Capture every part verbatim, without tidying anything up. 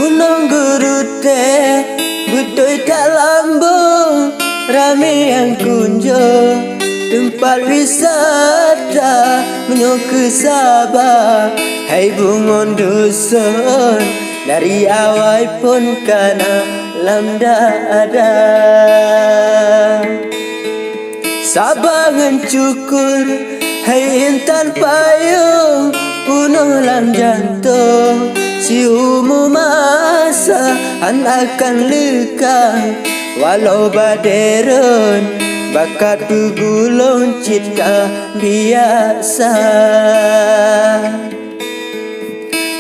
Gunong Geurutée beutôi that lambông, ramé nyang kunjông teumpat wisata. Meunyoe keu Sabang, hai bungöng duson, dari awai phon ka na lam dada. Sabang ngon cukul, hai intan payông, peunoh lam jantông, siumu masa hán akan leukang. Walau badée rhön, bakat peugulông cit ka biasa.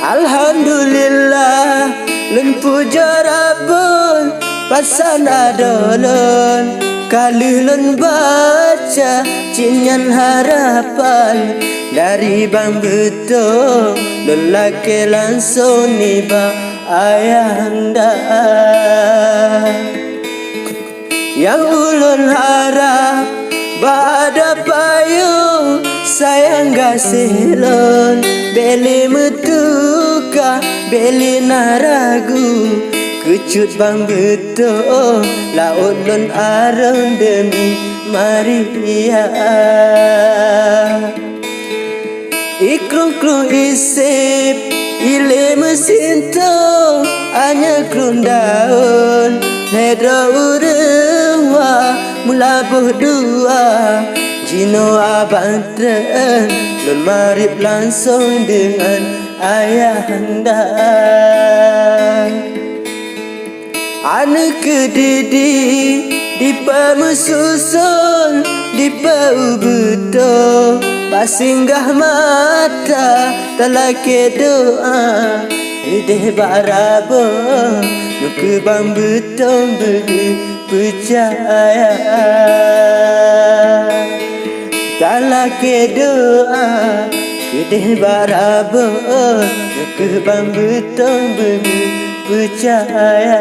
Alhamdulillah, lôn pujoe Rabbon, pasan adoe lôn ka lheueh lôn baca, cit nyan harapan dari Bang Beutông lôn lakée langsông nibak ayahanda. Nyang ulôn harab bak adoe payông, sayang gaséh lôn, bék lé meutuka, bék lé na ragu. Keucut Bang Beutông, laôt lôn arôn deumi Maria. Ikrong-krong isép, ilée meusintong, anyeuk krong daôn, lhée droe ureuëng wa meulaboh dua. Jinoe abang treun lôn marit langsông deungon ayahanda. Aneuk keudidi dipeumeususon, dipeubeutôi, bak singgah mata talakée doa. Ideh bak Rabbon, nyoe keuh Bang Beutông beugeuh peucaya. Talakée doa, keudeh bak Rabbon, keu Bang Beutông beugeuh peucaya.